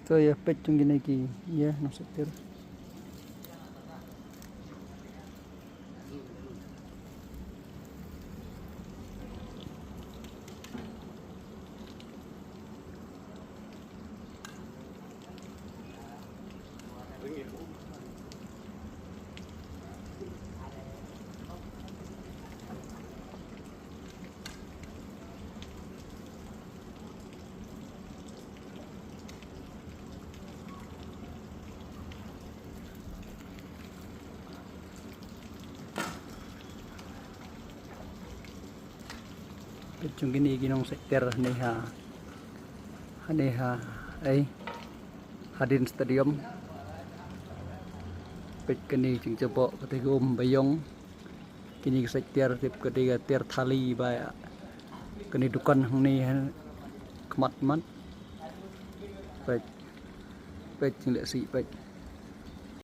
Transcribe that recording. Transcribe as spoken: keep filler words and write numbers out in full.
To ïa peit jong kine ki ïa nongshait tiar. Peit jong kine ki nongshait tiar hangne ha, hangne ha, ei, hadien stadium. Peit kane jingjaboh kata ka um ba ïong. Kine ki shait tiar tip ka dei ka tiar thali ba ïa kane dukan hangne ha khmat mat. Peit, peit jingleh sih peit.